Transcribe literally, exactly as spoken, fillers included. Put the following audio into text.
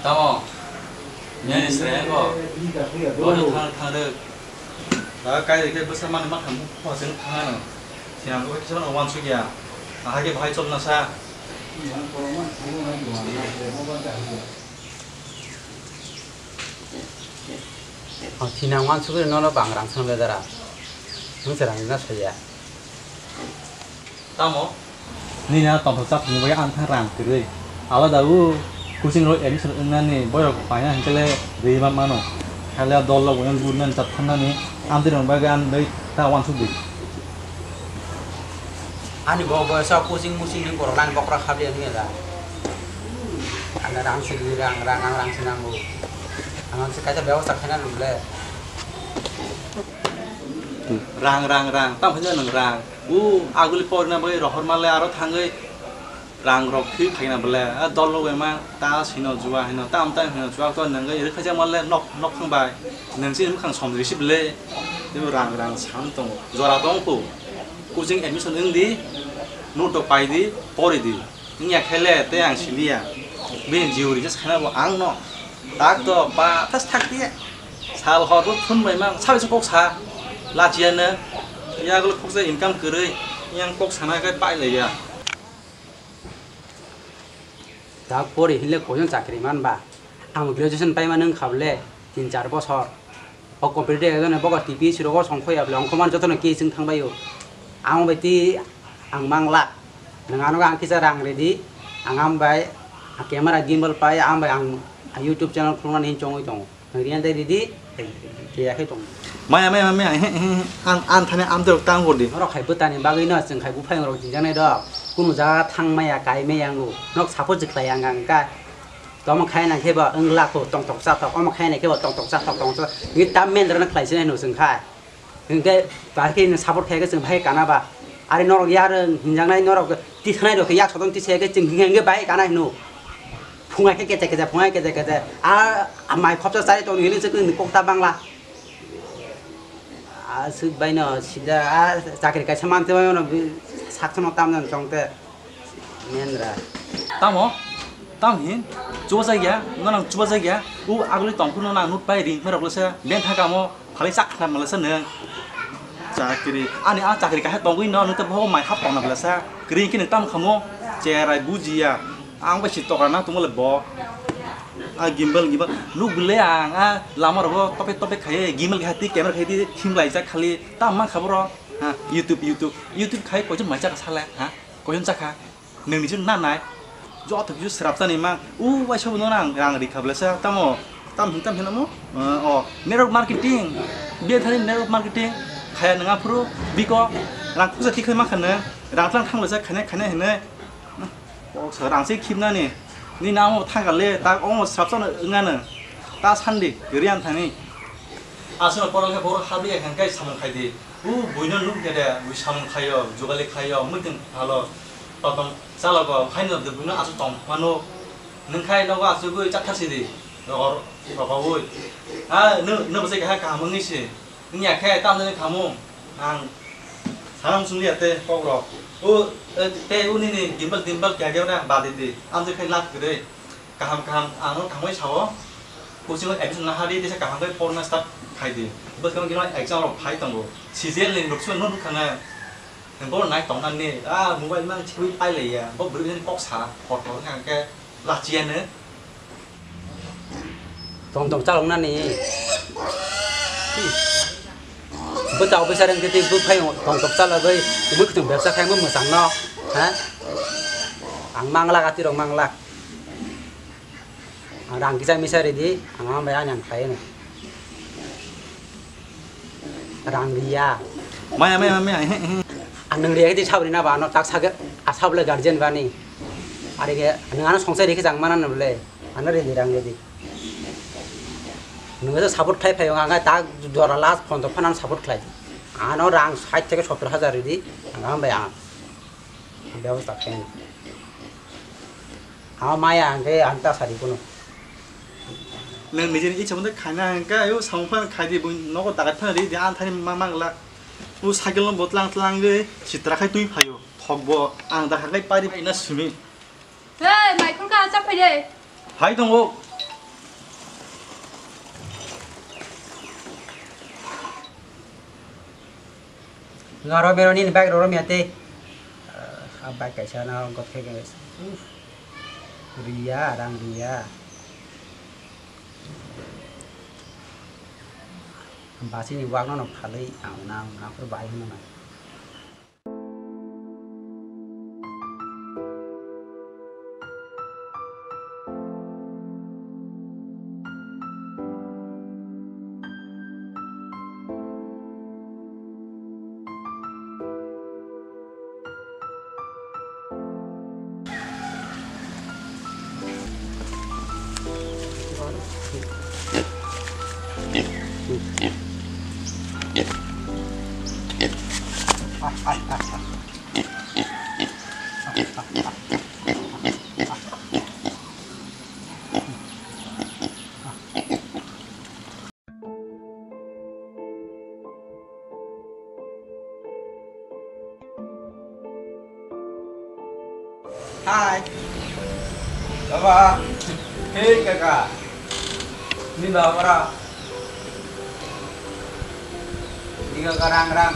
Tamo, nini srengko, bono thang thang rw. Da kai rw khe bwsa mani ma thang, bukha se thang ano. Sinang ko kisa no wansuk ya. Aha khe bahai chol na sa. O, thinang wansugwi nono bang rang swnam le dara. Nwng se rang rina saya. Tamo? Nini a tongthok chathokni bagwi ang thang rang kwrwi. Alada o coaching rok admission wngnani boyrok paina hinkhe le rwi ma mano. Khaile dol rok boyan gurnani chat thannani amtwi rok bagwi ang bai ta wansuk di. Ani bo boyasa coaching muching ni borok lani bokra khabliya nini da. Ang rang sidi rang rang ang rang sinango. Ang ang se kaisa bebosta khaina nang le. Rang rang rang tam khaina nang rang. U aguli porna bai rohor male aro thangwi rang rok khi khaina bole. A dol rok ema ta sino jua hino tam tam hino jua to nang rikhaja male nok nok thang bai. Nang si mukhang somjri si bole. Tebo rang rang sam tongo. Jora tong kho. Coaching admission wng di, note rok pai di, pori di. Wngya khe le tei ang siliya. Bini jiu ri khe sakha bo ang no. Tak to ba tas thak di. Sal hor bo phone bai mang sabai se kok sa. Lachiya no. Yagulo kok sa income kwrwi. Yang kok sana khe pai laiya. Tak pori hinle koion chakri man ba. Ang graduation paima nung kha bole tin char bosor. O competitive exam ni bogo T P S C rogo songkho ya bole, ongkho man jotono case wng thang bai o. Ang bai ti ang mang lak. Nung ano ang kisa rang redi, ang am bai a camera gimbal pai, ang bai ang a YouTube channel khulmani hin chongwi tongo. Nung riyan dai redi, keya khe tongo. Maya, maya, maya, he, he, he, an, an thani am dorok tang hor di. Norok hai bwtani bagwi no, chwng hai buphayung rok jinjaknai rok. Kunu jaga thang maya, kai maya wngo. Nok support se khlai ang ang ka. Tomo khai nang khe bo wng lak kho tongthok chathok, omo khai nang khe bo tongthok chathok, tongthok chathok. Ni tam men rwna khlai sinai no chwng khai. Hwnkhe bahai khe no support khai khe chwng bahai kana ba. Ari norok yarwng hinjaknai norok tithanai rok khe yak sodon tisa khe chwng hwnkhe bahai kana hino. Phunga khe kecha kecha, phunga khe kecha kecha. A, a mai khopsa chari tong hini chwng kok ta bangla. Aswk baino sida a chakri kaisa mantwi baino sakchamo tamjani chongte menra. Tamo? Tam hin? Chubajakya? Nono chubajakya? U aguli tongphuru nono ang nut pai ring merok lwsa bentha kamo phalwi chak khna malasa nwng. Chakri ani a chakri kaisa tongwi no nwng tei boho mai hap tongna blasa kring khe nwng tam khamo cherai bujiya. Ang bai si tokra na tongmo le bo. A gimbal gimbal nuk bile ang a lama rogo tope tope khaye gimbal khai ti camera khai ti himlai jak khali ta mang kha boro. Ha, YouTube, YouTube, YouTube khai koijon mai chaka sale, ha? Koijon chakha? Nang ni na nai. Joto kisu srap chani mang. U waisa bo no rang rang ri kha bile sa tamo. Tam hin tam hin amo. O network marketing. Bia thani network marketing. Khaya nang aphuru biko rang khusa tikhai ma khane. Rang tlang thang le sa khane khane hine. Kok sa rang se khibnani. Ni namo thangkale ta omo srapsano wngano. Ta sandi riyan thani. Aswkno koral khe borok habri ekhan kai samung khai di. U buino nuk khe de bui samung khaio, jugali khaio, muitung phalo. Totong chalogo haino de buino aswk tong phano. Nwng khai nogo aswk gui chathar sidi. Rogor rogo ui. Ha no no bwsai kaha kaham wngwi se. Wngya khe tamjani khamu ang sanam sumliya tei kokrok. O, e, tei unini gimbal dimbal kya kya ora badi di. Amjwk khai lak kwrwi. Kaham kaham ang no thangwi sao. Coaching o admission na hari tesa kaham khai porna start khai di. Bwskang gino exam rok phai tongo. Sijil ni nuksu no nukha na. Bo nai tongna ni. A mobile mang chikwi pai laiya. Bo bwrwi ni kok sa. Hor hor kha khe. Lachiya no. Tong tong chalok nani. Bwta officer wngkhe tei bwphai tong tong chalogwi twi mwkhwtwng bebsa khaima mwchangno. Ha? Ang manglak atirok manglak. Rang kisa misa ridi, ang bai ani ang khlai no. Rang riya. Maya, maya, maya, he, he. Ang nang riya di sabri na ba no tak sage, asable guardian bani. Ari ke nang ano songsai rikhe jang mana no le. Ano ridi rang ridi. Nang so support khlai phayo ang ta jora last phone to phanan support khlai. Ano rang sait theke sottor hajar ridi, ang bai ang. Bebosta khlai. Ama maya ang khe ang ta sari kuno. Nwng nijeni ichha mwnde khaina hwnkhe, ayo samung phano khai di, buini nogo dagat phano ri di, ang thani ma mangla. O cycle no bo tlang tlang de, sitra khai twi phaio. Thok bo ang da khakai pari phaina simi. Hey, mai khulka cha phai de. Phai tongo. Ngaro bero nini bike roro miyate. Ah, bike kaisa na got khe khe. Uff. Riya, rang riya. Basini wak no no phalwi ang na, ang na phuru bahai hwnna nai. Hai. Baba. Hei kaka. Ni baba ra. Ni kaka rang rang.